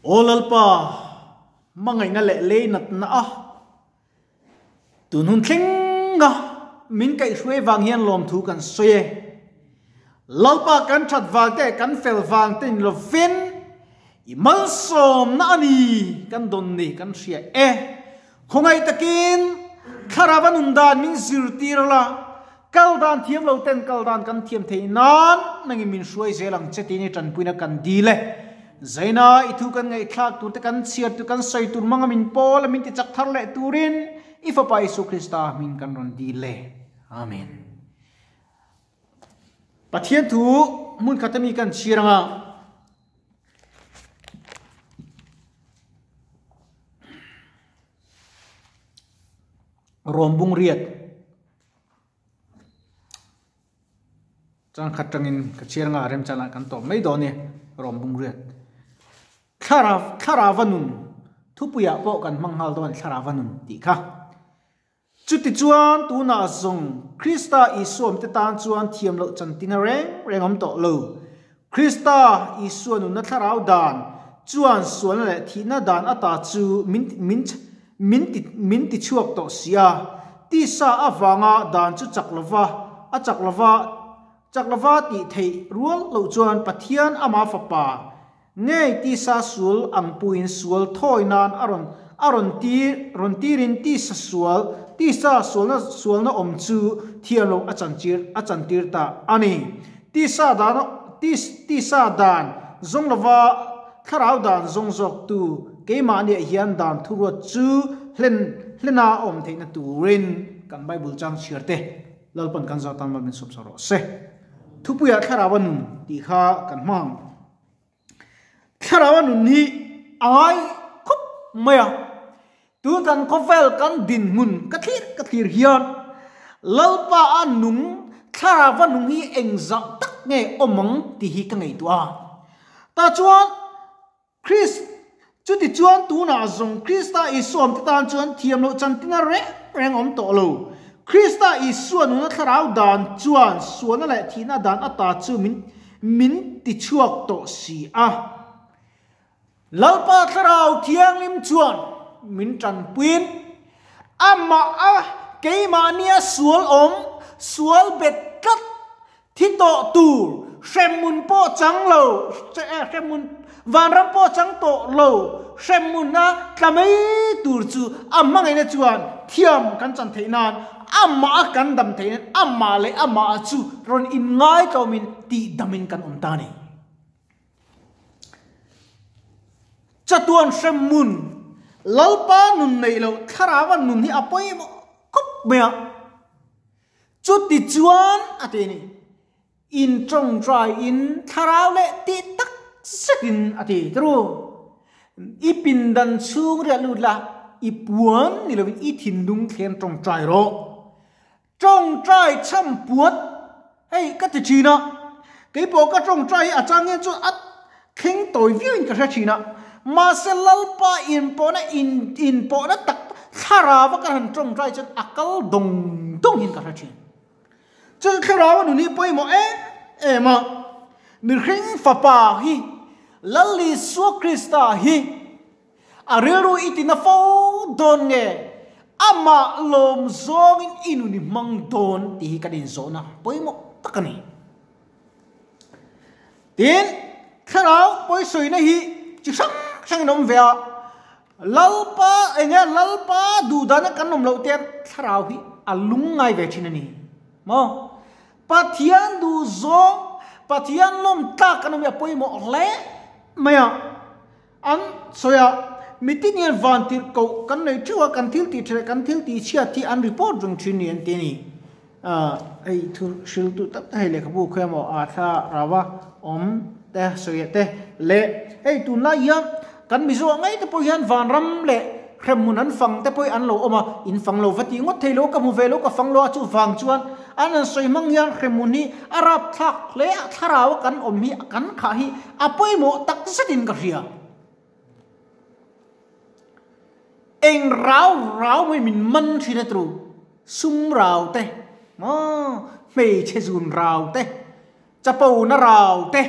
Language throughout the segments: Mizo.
Aw Lalpa, hmangaihna leh leinatna a tun hun thlenga min kaihhruai vang hian lawmthu kan sawi e. Lalpa kan that vang te, kan fel vang te ni lovin i malsawmna a ni kan dawn ni kan hria e. Khawngaih takin thlarau a nun dan min zirtir la, kal dan thiam lo ten kal dan kan thiam theih nan nangin min hruai zel ang che tiin i tanpuina kan dil e. Zaina i thu kan ngaihthlak tur te kan chhiar tur kan sawi tur hmanga min pawl a min ti chak thar leh turin i Fapa Isu Krista hming kan rawn dil e. Amen. Pathian thu hmun khat ami kan chhiar anga Rawmbung riat Changkhat tangin ka chhiar nga remchanah kan tawp mai dawn e, Rawmbung riat. Thlarau thlarauva nun thupuiah pawh kan hmang nghal dawn thlarauva nun tih kha. Chutichuan tunah zawng Krista Isuam te tan chuan thiam loh chantina reng reng awm tawh lo. Krista Isua nunna thlarau dan chuan sualna leh thihna dan ata chu min min min ti min ti chhuak tawh si a. Tisa avanga dan chu chak lova a chak lova chak lova tih theih rual loh chuan Pathian ama fapa ngei tisa sual ang puiin sual thawi nan a rawn a rawn tir rawn tirin tisa sual tisa sualna sualna awm chu thiam loh a chantir a chantir ta a ni. Tisa dan tisa dan zawng lova thlarau dan zawng zawktu keimahniah hian dan thuruat chu hlen hlena a awm theihna turin kan Bible chang chhiar te Lalpan kan zah tan mal min sawmsa rawh se. Thupuiah thlarau a nun tih kha kan hmang. Thlarau a nun hi a ngai khawp mai a. Tun kan khawvel kan dinhmun ka thlir ka thlir hian Lalpa a nung thlarau a nung hi engzah tak nge awm ang tih hi ka ngaihtuah a. Tah chuan Krist chuti chuan tunah zawng Krista Isua awmte tan chuan thiam loh chantina reng reng awm tawh lo. Krista Isua nuna thlarau dan chuan sualna leh thihna dan ata chu min min tichhuak tawh si a. Lalpa Thlarau Thianghlim chuan min tanpuiin amah a keimahnia sual awm, sual bet tlat, thi tawh tur, hremhmun pawh chang lo, hremhmun vanram pawh chang tawh lo, hremhmuna tla mai tur chu a hmangaihna chuan thiam kan chan theih nan, amah a kan dam theih nan, amah leh amah chu rawn inngaitawmin tihdamin kan awm ta a ni. Chatuan hremhmun Lalpa nun neih loh thlarau a nun hi a pawimawh khawp mai a. Chuti chuan a ti a ni, in tawngtaiin thlarau leh tih tak zetin a ti tru. I pindan chhung riah lut la, i puan ni lovin i thinlung thlen tawngtai rawh. Tawngtai chham puat hei ka ti thin a, keipawh ka tawngtai hi a chang hian chuan a thleng tawi viau in ka hre thin a, mahse Lalpa inpawhna in inpawhna tak thlarau a ka han tawngtai chuan a kal dawng dawng hian ka hre thin. Chu thlarau a nun hi pawimawh em em a, mihring fapa hi Lal Isua Krista hi A rilru i tina fo dawn nge? Amah lawm zawngin i nun i hmang dawn tih hi kan inzawhna pawimawh tak a ni. Tin, thlarau pawisawina hi chi hrang hrangin a awm ve a, Lalpa enge Lalpa duhdana kan awm loh te thlarau hi a lungngai ve thin a ni maw? Pathian duh zawng, Pathian lawm tlak kan awm hi a pawimawh hle mai a. An sawi a, mitin hian van tirh koh kan nei theuh a, kan thil tih tha leh kan thil tih chhiat hi an report reng thin ni an ti a ni. Hei thu hriltu tak tak hei lehkhabu khawi emaw aa thla rau a awm te sawi te leh hei tunlai hian kan Mizo ah ngei te pawh hian vanram leh hremhmun an fang te pawh hi an lo awm a, in fang lo va tih ngawt thei lo ka hmu ve lo ka fang lo a chuvang chuan an han sawi hmang hian hremhmun hi a rapthlak hle a thlarau a kan awm hi kan khah hi A pawimawh tak zetin ka hria. Eng rau rau mai min man thin a tru. Sum rau te, maw, hmeichhe zun rau te, chapo na rau te,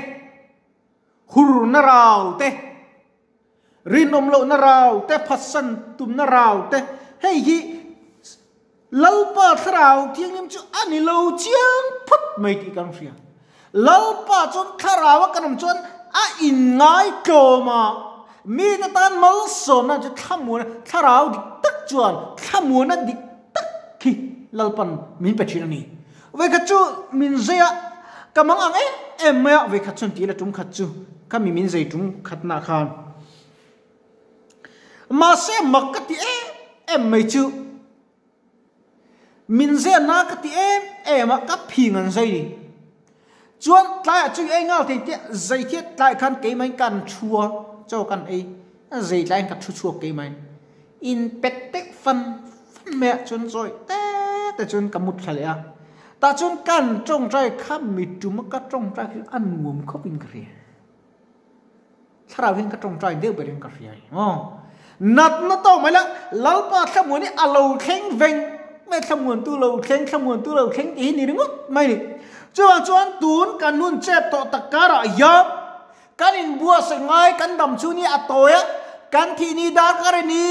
hur na rau te. Rinawm lohna rau te, phatsan tumna rau te, hei hi Lalpa Thlarau Thianghlim chu a ni lo chiang phawt mai tih kan hria. Lalpa chuan Thlarau a kan awm chuan a inngai tlawm a, mite tan malsawmna chu thlamuana, Thlarau dik tak chuan thlamuana dik tak hi Lalpan min pe thin a ni. Vawikhat chu min zei a, ka mang ang em em mai a, vawikhat chuan tih la tum khat chu ka mi min zei tum khatna khan. Mahse mak ka ti em em mai chu min zei na ka ti em em a, ka phing an zei ni. Chuan tlaiah chu i ei nghal thei tia zei thiat tlai khan keimah in kan thu a, chaw kan ei, zei tlaiin ka thu chhuak keimah in. In pet deuh fan fan mai a, chuan zawi te te chuan ka mut thla leh a. Tah chuan kan tawngtai kha mi tum a ka tawngtai khi a nuam khawp in ka hria. Thlarau hian ka tawngtai deuh ber in ka hria maw. Natna tawk mai la Lalpa thlamuan hi a lo thleng veng mai thlamuan tu lo thleng thlamuan tu lo thleng tih hi ni ringawt mai ni. Chuvang chuan tun kan hun chep tawh tak karah hian Kan inbuatsaih ngai kan dam chu ni a tawi a, kan thih ni darkar i ni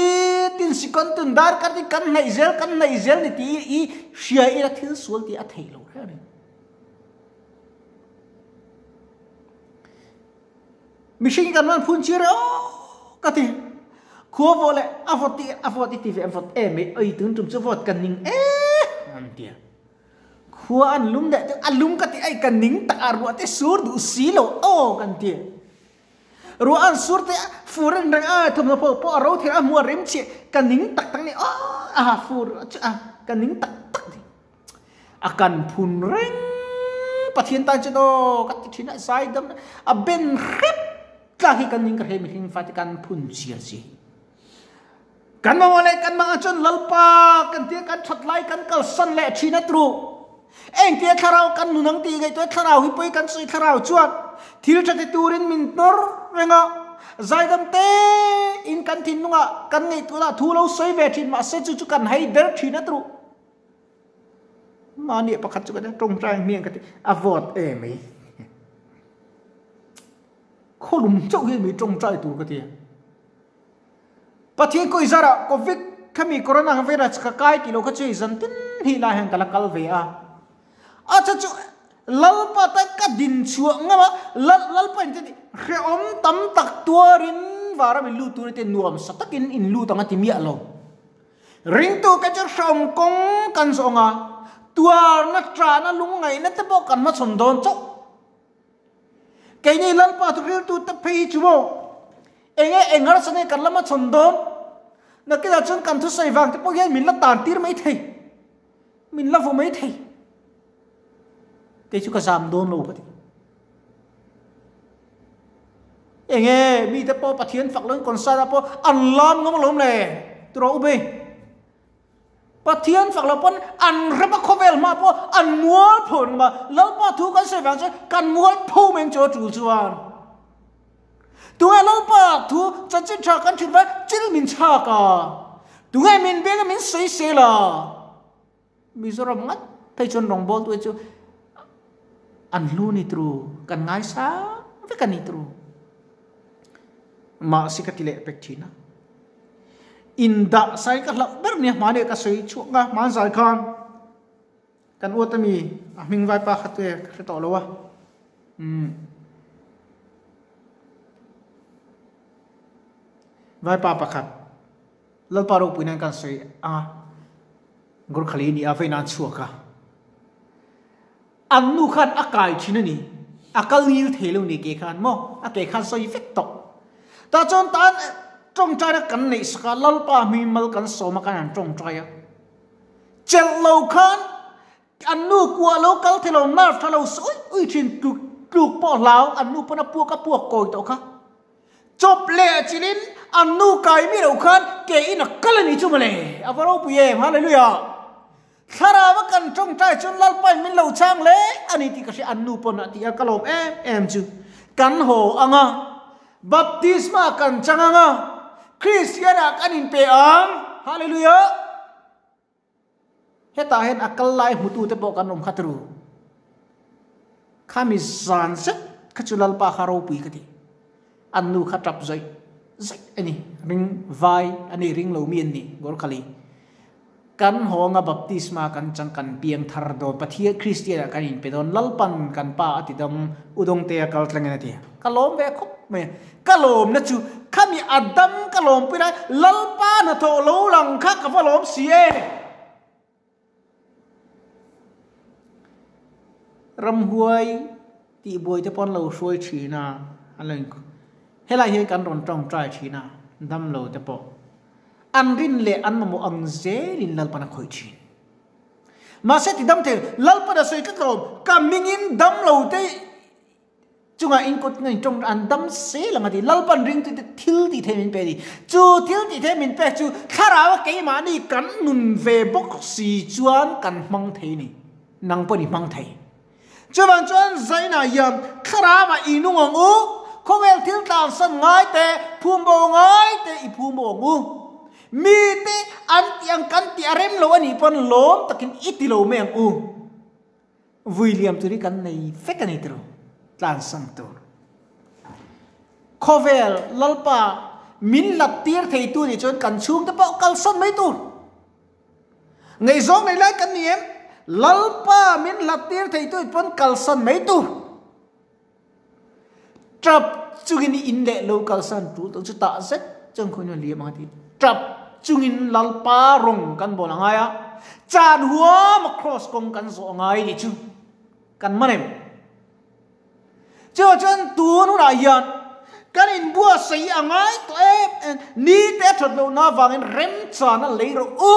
tin sikon tun darkar hi kan hnaih zel kan hnaih zel ni tih i hria ila thil sual tih a theih loh reng a ni. Mihring kan rawn phun chir e aw ka ti. Khua vawh leh a vawt i a vawt i ti ve a vawt em mai oi tun tum chu vawt ka ning e an ti a. Khua an lum leh te a lum ka ti ai ka ning tak a ruah te sur duh si lo aw kan ti. Ruah an sur te fur an reng a thawmhnaw pawh pawh a ro thei a hmu a rem chhiah ka ning tak tak ni aw a fur chu a ka ning tak tak ni. A kan phun reng Pathian tan chuan aw ka ti thin a zaidam a ben hrep tlak hi kan ning ka hre mihring fate kan phun chiar si. Kan mamawh leh kan mangah chuan Lalpa kan tia kan that lai kan kalsan leh thin a tru. Engtia thlarau kan nun ang tih ngaihtuah thlarau hi pawi kan sawi thlarau chuan thil tha ti turin min nawr reng a. Zaidam te in kan thinlungah kan ngaihtuahna thu lo sawi ve thin mahse chu chu kan hai der thin a tru. Mahni pakhat chu ka tawngtai hmiang ka ti a vawt em mai. Khawlum chauh hi mi tawngtai tur ka ti a. Pathian kawi zarah Covid khami Corona virus ka kai tih lo kha chu hei zan tin hnih lai hian ka la kal ve a. A cha chu Lalpa tan ka din chhuah ngam a, Lal Lalpa in te hrehawm tam tak tuarin varam in lut tur te nuam sa takin in lut ang a ti miah lo. Ringtu ka chu hrehawm kawng kan zawng a, tuarna ṭahna lungngaihna te pawh kan hmachhawn dawn chauh. Keini Lalpa thu hriltu te phei hi chu maw enge eng harsa nge kan lama chhawn dawn? Nakinah chuan kan thusawi vang te pawh hian min la tan tir mai thei, min la vaw mai thei. Kei chu ka zam dawn lo ka ti. Enge mite pawh Pathian fak loin concert ah pawh an lam ngam alawm le tiraw u Bei? Pathian fak lo pawn an rem a khawvel hma pawh an mual pho reng a, Lalpa thu kan sawi vang chuan kan mual pho mai ang chu a tul chuan. Tunge Lalpa thu chanchin tha kan ṭhin vai chil min chhak a, tunge min beng a min sawi sel a, Mizoram ngat phei chuan rawngbawltu hi chu an hlu ni turu, kan ngaisang vek a ni turu. Mahse ka ti leh pek thin a. Indah sai ka hlauh ber nia hmani ka sawi chhuak nga hmanzai khan kan uat ami a hming vaipa kha te ka hre tawh lo a umm vaipa pakhat Lalpa ropui nan kan sawi anga Gurkhali ni a vein an chhuak a an nu khan a kai thin a ni a kal ngil thei lo ni ke khan maw a ke khan sawi vek tawh tah chuan tan tawngtaina kan neih sak a Lalpa hming mal kan sawm a kan han tawngtai a chelh lo khan an nu kuah lo kal thei lo nerve tha lo sawi ui thin tluk tluk pawh hlau an nu pawn a puak a puak kawi tawh kha. Chawp leh chilin an nu kai mi loh khan ke in a kal a ni chu mawle, a va ropui em, Hallelujah! Thlarau a kan tawngtai chuan Lalpain min lo chhang hle a ni tih ka hria, an nu pawn a ti a, ka lawm em em chu. Kan haw ang a, baptisma kan chang ang a, Kristian ah kan inpe ang, Hallelujah! Hetah hian a kal lai hmutute pawh kan awm kha turu. Khami zan zet kha chu Lalpa kha ropui ka ti. An nu kha tap zawih Zaih a ni, ring vai a ni, ring lo mi an ni, Gorkhali. Kan hawnga baptisma kan chang kan piang thar dawn, Pathian Kristian ah kan inpe dawn, Lalpan kan pa a ti dam, Udawngtea kal tlangin a ti. Ka lawm ve khawp mai a, ka lawmna chu khami a dam ka lawmpui lai, Lalpa hnathawh lo lang kha ka va lawm si e. Ramhuai tihbuai te pawh an lo hruai thin a, an lo helai hian kan rawn tawngtai thin a, damlo te pawh an rin leh an mamawh ang zelin Lalpan a khawih thin. Mahse ti dam thei Lalpan a sawi tlat lo, ka hmingin damlo te Chungah in kut ngei tawng an dam sel ang a ti. Lalpan ringtute thil tih thei min pe a ni. Chu thil tih thei min pek chu thlarau a keimahni kan nun ve bawk si chuan kan hmang thei a ni. Nang pawh i hmang thei. Chuvang chuan Zainah hian thlarauah i nung ang u, khawvel thil tlansan ngai te, phumbo ngai te i phumbo ang u. Mite an tih ang kan tih a rem lo a nih pawn lawm takin i ti lo mai ang u. Vui liam tur hi kan nei vek a ni tiro, tlansang tur. Khawvel Lalpa min lat tir thei tu nih chuan kan chhungte pawh kalsan mai tur. Ngaihzawng nei lai kan ni em? Lalpa min lat tir thei tu nih pawn kalsan mai tur. Tap chungin i in leh lo kalsan tul tawh chu tah zet chuan khawiin a liam ang a ti. Tap chungin Lalpa rawng kan bawl a ngai a, chan huam a cross kawng kan zawh a ngai tih chu kan man em? Chuvang chuan tun hunah hian kan inbuatsaih a ngai tawh em em, ni te a that lohna avangin remchana lei rawh u,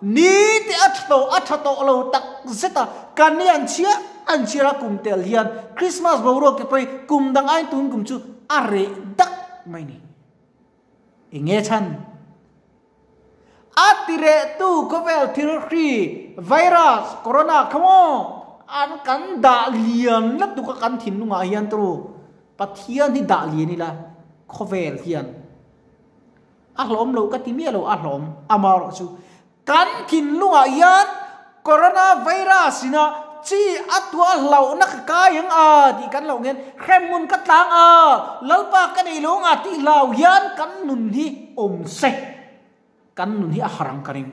ni te a tha tawh a tha tawh lo tak zet a, kan ni an chhia An chhiar a kum tel hian Christmas boruak te pawh kum dang aiin tun kum chu a reh dak mai ni. Enge chhan? A ti reh tu khawvel thil hri, virus, corona kha maw an kan dah lian lutuk a kan thinlungah hian turu Pathian hi dah lian ila khawvel hian a hlawm lo ka ti miah lo a hlawm amaherawh chu Kan thinlungah hian Corona virus ina chi a tuah hlauhna ka kai ang a tih kan hlauh hian hremhmun ka tlang a, Lalpa ka nei lo ang a tih hlau hian kan nun hi awm se, kan nun hi a har ang ka ring.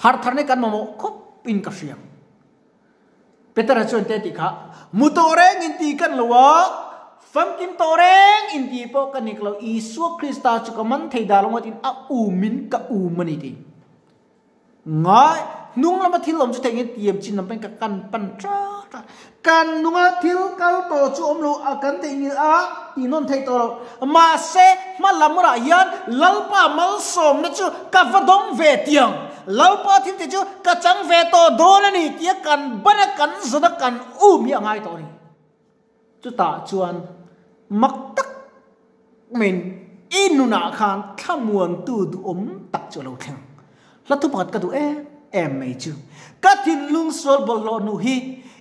Har thar nei kan mamawh khawp in ka hria. Petera chuan te tih kha, Mu tawh reng in ti kan lo a, famkim tawh reng in ti pawh ka nek lo, Isua Krista chu ka man thei dah lo ngawtin a um in ka um a ni ti. Ngai, hnung lama thil awm chu theihin tiam chin lam pahin ka kan pan ta ta. Kan nunga thil kal tawh chu awm lo a kan theihnghilh a, tih nawn thei tawh lo. Mahse, hma lam rah hian Lalpa malsawmna chu ka va dawng ve tiang. Lalpa thil te chu ka chang ve tawh dawn a ni tia kan ban a kan zawn a kan um hi a ngai tawh a ni. Chutah chuan mak tak maiin i nunah khan thlamuantu duhawm tak chu a lo thleng. Hla thu pakhat ka duh em em mai chu ka thinlung sual bawlhhlawh hnu hi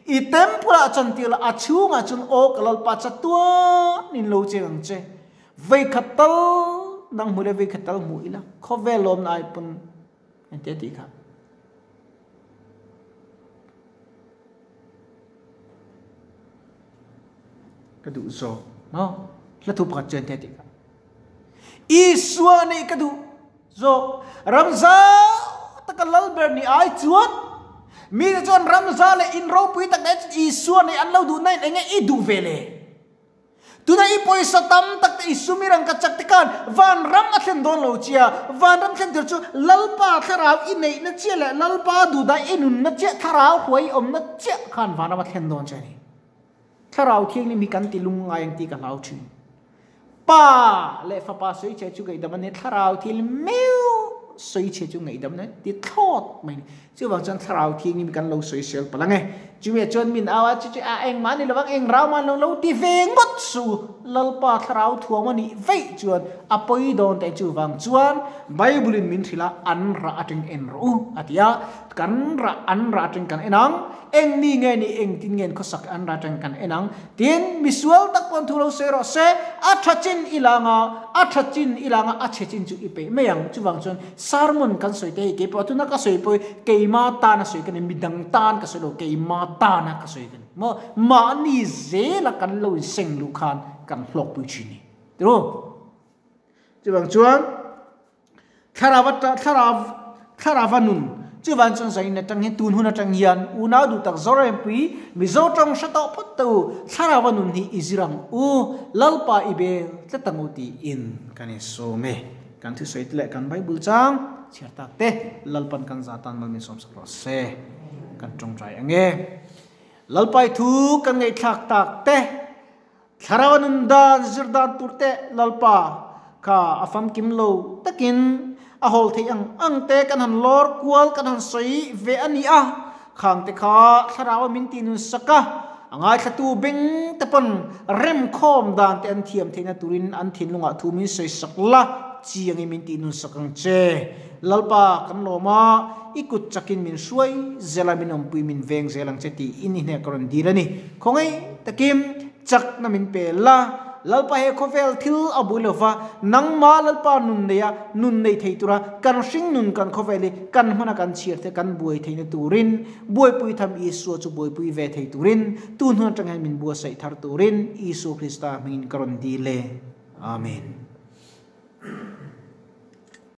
i temple ah chantir la a chhungah chuan aw ka Lalpa chatuan in lo cheng ang che. Veikhat tal nang hmu le veikhat tal hmu ila khawvel lawmna ai pawn engtia tih kha. Ka duh zawk maw? Hla thu pakhat chu engtia tih kha. Isua neih ka duh zawk. Ramza taka lalber ni ai chuan mite chuan ramza leh in ropui tak nen Isua neih an lo duh na in enge i duh ve le? Tuna i pawisa tam tak te i sum i rangka chak te khan vanram a thlen dawn lo chia, vanram thlen tur chu Lalpa thlarau i neihna chiah leh Lalpa duhdah i nunna chiah thlarau hruai i awmna chiah khan vanram a thlen dawn che a ni. Thlarau thianghlim hi kan ti lungngai ang tih ka hlau thin. Pa leh fapa sawi che chu ngaihdam a ni, thlarau thianghlim meuh sawi che chu ngaihdam a ni ti thlawt mai a ni. Chuvang chuan thlarau thianghlim kan lo sawi sel palh ang e. Chumi ah chuan min au a, chu chu a engmah a ni lovang, eng rau mah lo lo ti ve ngawt suh. Lalpa thlarau thuam a nih veih chuan a pawi dawn teh chuvang chuan Bible in min hrilh a, an rah atang en rawh u a ti a, kan rah an rah atang kan en ang. Eng mi nge nih engtin nge an khawsak an ra tang kan en ang. Tin, misual tak pawn thu lo sawi rawh se, a tha chin i lang a, a tha chin i lang a, a chhe chin chu i peih mai ang. Chuvang chuan sermon kan sawi te hi keipawh tuna ka sawi pawh hi keima tana sawi ka ni, midang tan ka sawi lo, keima tana ka sawi ka ni. Maw? Mahni zela kan lo inseng luh khan kan hlawkpui thin ni. Tiro. Chuvang chuan thlarau thlarau thlarauva nun chuvang chuan zain atang hian tun hun atang hian unau duh tak Zorempui Mizo tawng hre tawh phawt teh u thlarauva nun hi i zir ang u Lalpa i bel tlat ang u tiin kan insawm e. Kan thusawi te leh kan Bible chang chhiar tak te Lalpan kan za tan mal min sawmsak rawh se. Kan tawngtai ang e. Lalpai thu kan ngaihthlak tak te Thlarau nun dan zir dan tur te Lalpa kha a famkim lo takin a hawl theih ang ang te kan han lawr kual kan han sawi ve a ni a, khang te kha thlarau a min tih nun sak a, a ngaithlatu beng te pawn remkhawm dan te an thiam theihna turin an thinlungah thu min sawi sak la chiangin min tih nun sak ang che. Lalpa kan lawm a, i kut chakin min hruai zel a, min awmpui min veng zel ang che tiin i hneh ka rawn dil a ni. Khawngaih takin chakna min pe la, Lalpa he khawvel thil a bui lova, nangma Lalpa nun neia nun nei thei tura kan hring nun kan khawvel hi kan hmana kan chhiar te kan buai theihna turin buaipui tham Isua chu buaipui ve thei turin tun hun atang hian min buatsaih thar turin Isua Krista hmingin ka rawn dil e. Amen.